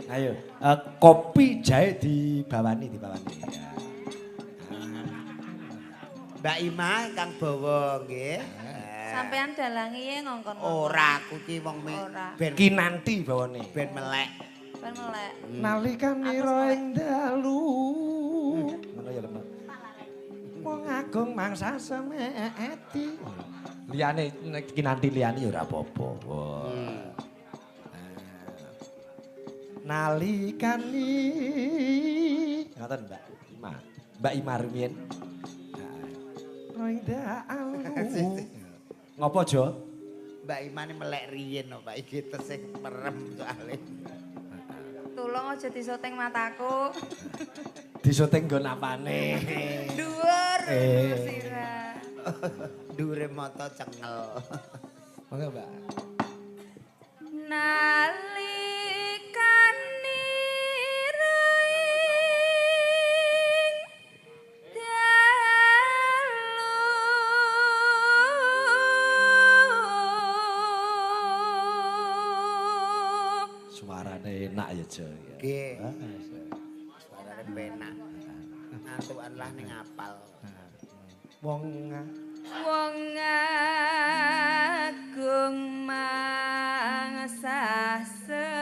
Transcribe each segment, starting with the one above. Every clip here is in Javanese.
Ayo, kopi jahe dibawani, dibawani. Ya. Mbak Ima kang bawa nggih. Sampean dalangi ye ngongkon. Ora, aku ki wong ben Kinanti bawane. Ben melek. Ben melek. Nalikanira ing dalu. Ngono ya, Lemah. Wong agung mangsa semeti. Liyane kinanti liyane ya ora apa-apa. Wah. Nalikani ngoten Mbak Ima. Mbak Ima rumiyin. Ing dalu. Ngopo, Jo? Mbak Ima ni melek riyen no, Pak. Iki tesih merem soalé. Tulung aja disoting mataku. Disoting nggon apane? Dhuwur, dhuwur sirah. Dhuwure mata cengel. Monggo, Mbak. Nalikane ing dalu. Suarane enak ya, Jo. Nggih. Suarane penak. Ngantukan lah ning apal. Wong Wong agung mangsa semeti.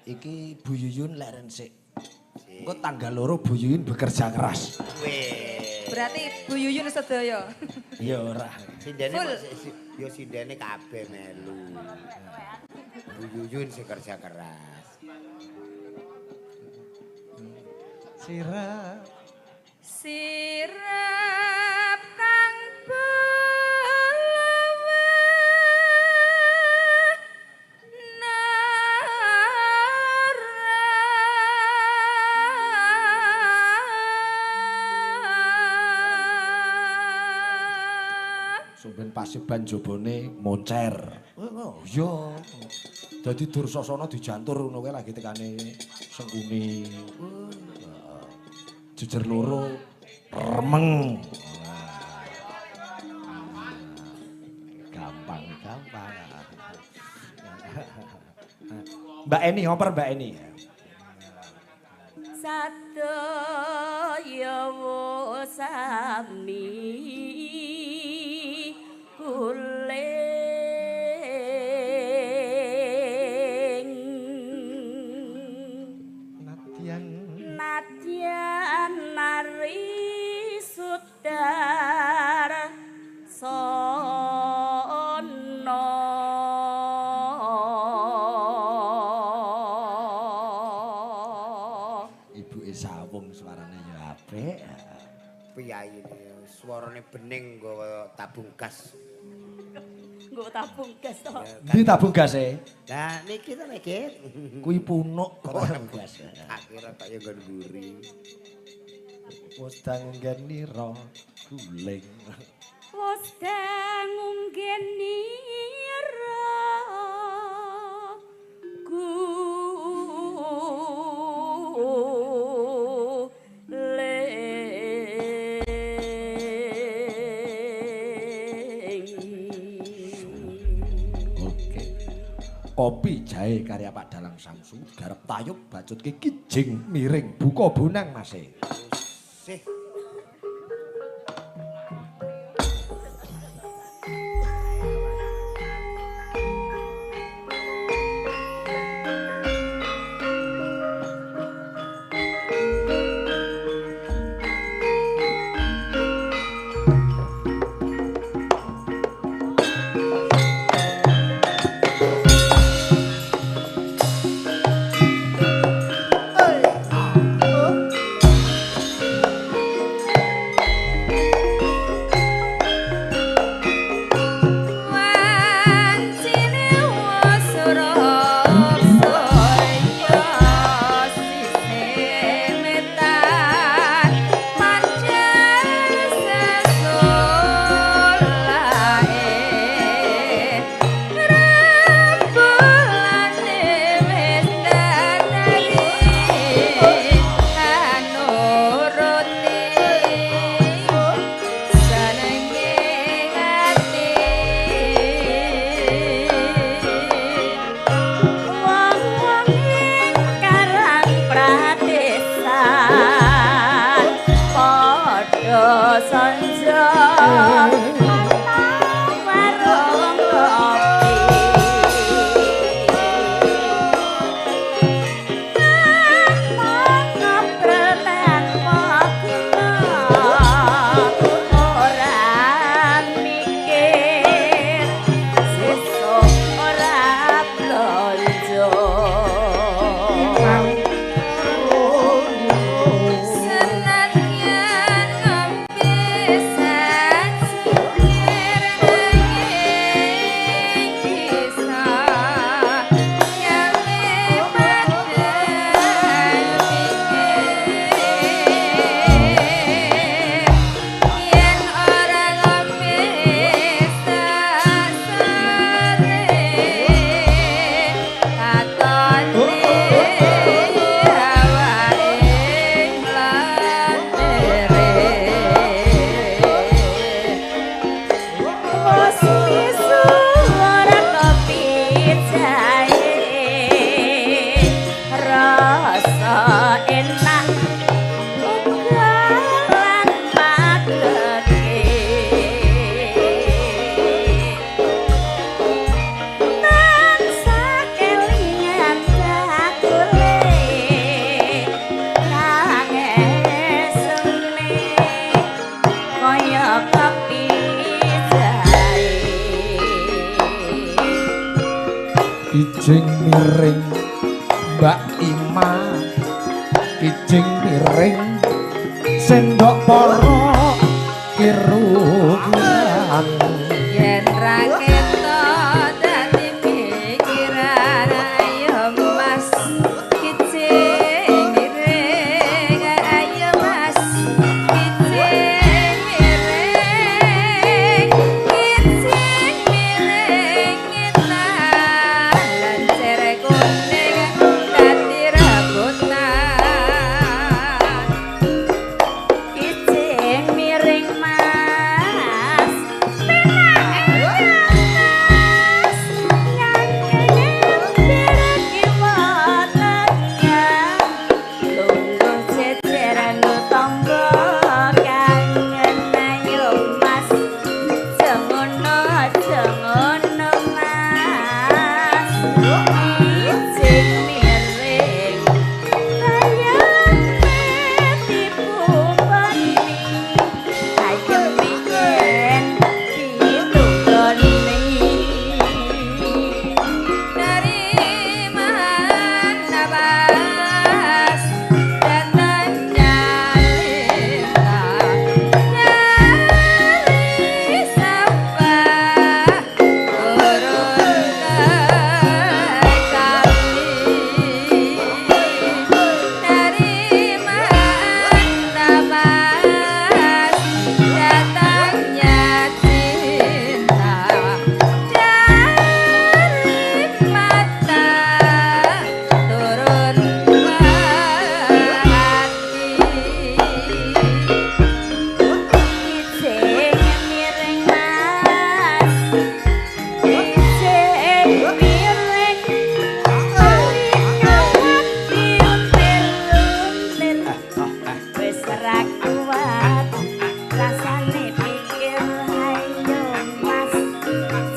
Iki Bu Yuyun leren sik. Engko tanggal 2 Bu Yuyun bekerja keras. Weh. Berarti Bu Yuyun sedaya. Ya ora. Sindene Full. yo sindene kabeh melu. Bu Yuyun sing kerja keras. Sirap Sirap kang beleweh nara. Sumben pasiban jobone moncer. Oh iya. Dadi Dursasana dijantur ngono kae lagi tekane Sengkuni. Jejer loro remeng. Gampang, gampang. Mbak Eni, ngoper Mbak Eni. Sadaya sami kuling Nadyan nadyan nari sudar sono. Ibuke sawung suarane ya apik. Piyayine suarane bening nggawa tabung gas. Nggo tabung gas to. Ndi tabung gase? Lah niki to niki. Kuwi punuk kok tabung gas. Tak kira kaya nggon mburi. Wis danggenira guling. Wis dangunggenira guling. Oke. Kopi jahe karya Pak Dalang Samsu garap tayub bacutke kijing miring buka bonang Mas. Sih. Senja ana warung kopi ngobrol tanpa guna ora mikir sesuk ora blonjo. Senadyan ngombe sacungkir nanging bisa nyale padang pikir yen ora ngombe sasare katone awake mlatere. Wes misu ora kopi jahe rasa enak uga lan pageke tansah kelingan bakule kang esune kaya kopi jahe. Kijing miring Mbak Ima, kijing miring sendok poro kiruan. Yen ra ketok dadi pikiran ayo Mas kijing miring ayo Mas kijing miring kijing miring ngetan lancer kuning dadi rebutan. Kijing miring Mas, penake Mas, nyangkene kiwa tengah, lungguh jejeran tangga kangen ayo Mas, jengono jengono Mas, kijing miring kayane dipupani ayem yen ditunggoni. Dari mana Mas datangnya lintah dari sapa turun ke kali. Dari mana Mas datangnya cinta dari mata turun ke hati. Kijing miring Mas, kijing miring kali kawat diuntir-untir wis ra kuat rasane pikir ayo Mas,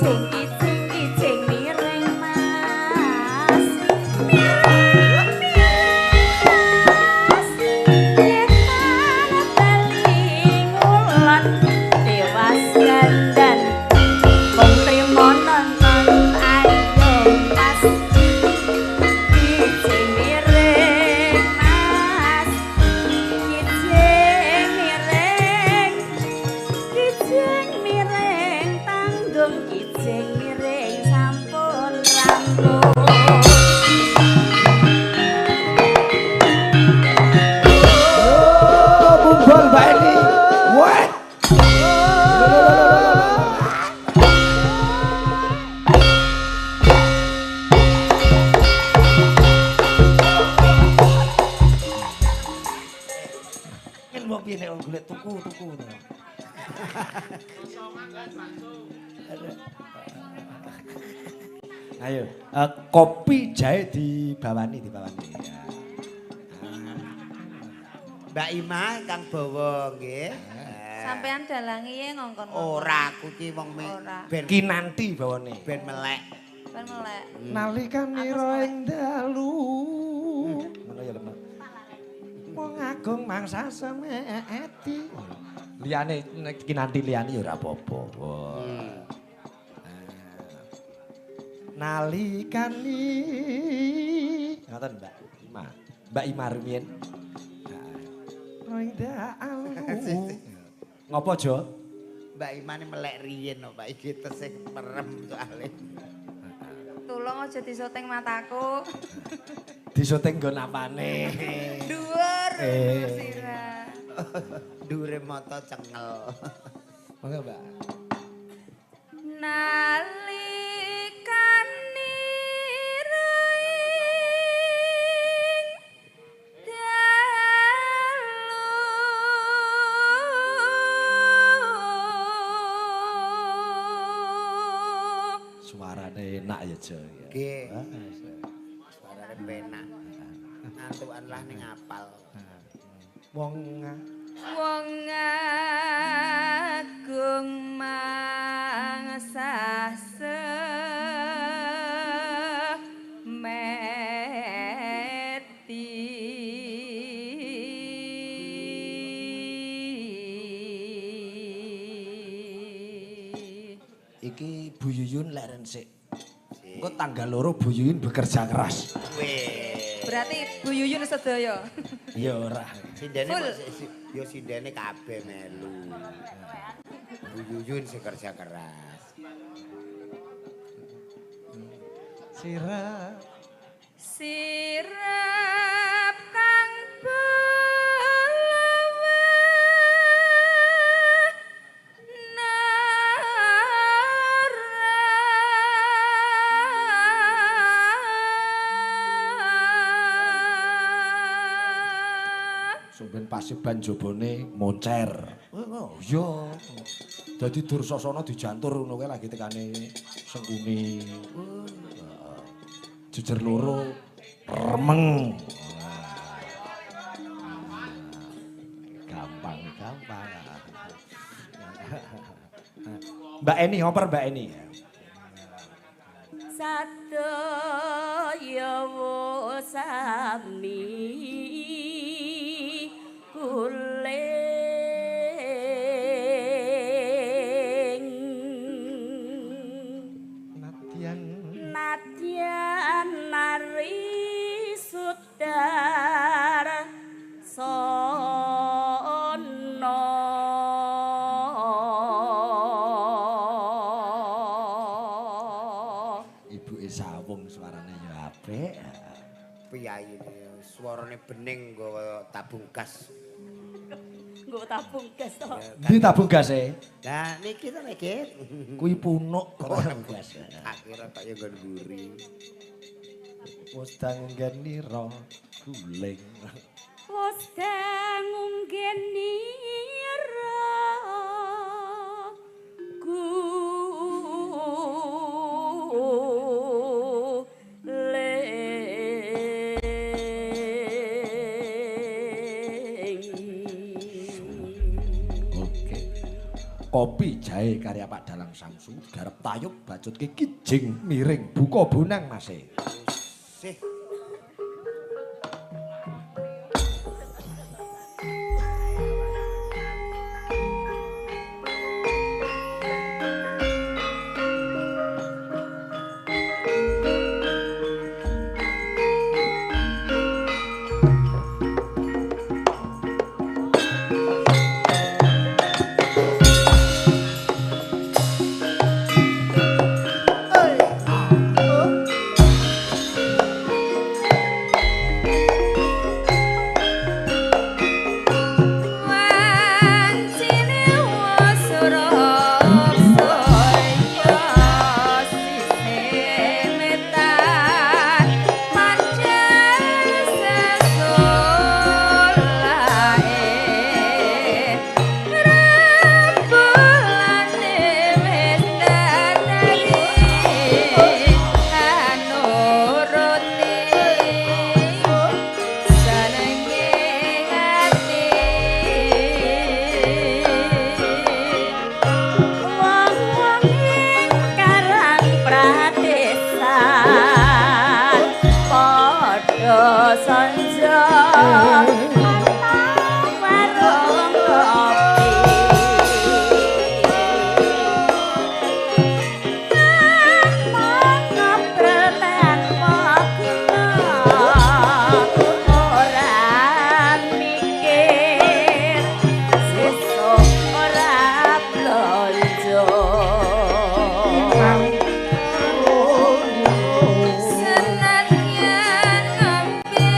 jing kijing kijing miring Mas, miring miring Mas, ngetan bali ngulon tewas gandan mung trimo nonton ayo Mas, kijing miring Mas, kijing miring, kijing miring tanggung kijing miring sampun rampung. Oh, bumbol Mbak Eni. Wah. Kan mbok piye nek golek tuku-tuku ngono. Ayo, kopi jahe dibawani, dibawani. Ya. Mbak Ima kang bawa nggih. Sampean dalangi ye ngongkon. Ora aku ki wong ben Kinanti bawane. Ben melek. Ben melek. Nalikanira ing dalu. Ngono ya Lemah. Wong agung mangsa semeti. Liyane Kinanti liyane ya ora apa-apa. Nalikani ngoten Mbak Ima. Mbak Ima rumiyin. Ing dalu. Ngopo Jo? Mbak Ima ini melek riyen no, Mbak iki tesih merem soalé. Tulung aja disoting mataku. Disoting nggon apane? Dhuwur sirah. Dhuwure mata cengel. Monggo Mbak. Nalikane ing dalu Suarane enak ya Jo ya. Nggih. Suarane penak. Ngantukan lah ning apal. Wong wong agung mangsa semeti. Iki Bu Yuyun leren sik. Engko tanggal 2 Bu Yuyun bekerja keras. Weh. Berarti Bu Yuyun sedaya. Ya ora. Sindene Full. yo sindene kabeh melu. Bu Yuyun sing kerja keras. Sirap Sirap kang belewah. Sumben pasiban jobone moncer. Oh iya. Dadi Dursasana dijantur ngono kae lagi tekane Sengkuni. Jejer loro remeng. Gampang, gampang. Mbak Eni, ngoper Mbak Eni. Sadaya sami kuling Nadyan nadyan nari sudar sono. Ibuke sawung suarane ya apik. Piyayi suarane bening nggawa tabung gas. Nggo tabung gas to. Ndi tabung gase? Lah niki to niki. Kuwi punuk kok tabung gas. Tak kira kaya nggon mburi. Wis danggenira guling. Wis dangunggenira guling. Oke. Kopi jahe karya Pak Dalang Samsu garep tayub bacutke kijing miring buka bonang mase. Sih. Hey. Warung kopi ngobrol tanpa guna, ora mikir sesuk ora blonjo. Senadyan ngombe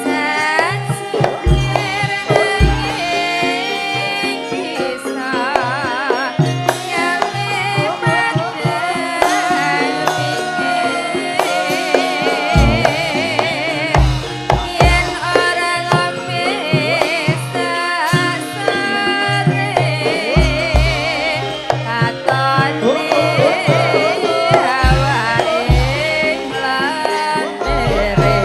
sacungkir nanging bisa nyale padang pikir. Yen ora ngombe sasare katone awake mlantere.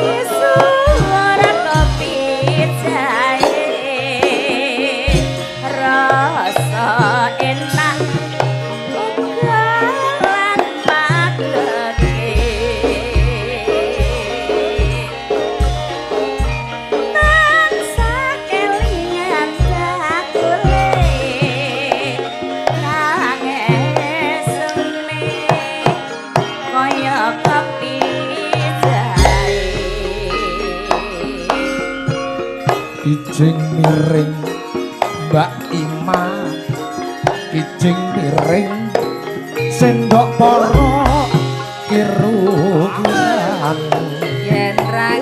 Wis ora kopi jahe, rasa enak uga lan pageke. Tansah kelingan bakule kang eseme kaya kopi jahe. Kijing miring Mbak Ima, kijing miring sendok poro kiru-kiran. Yen ra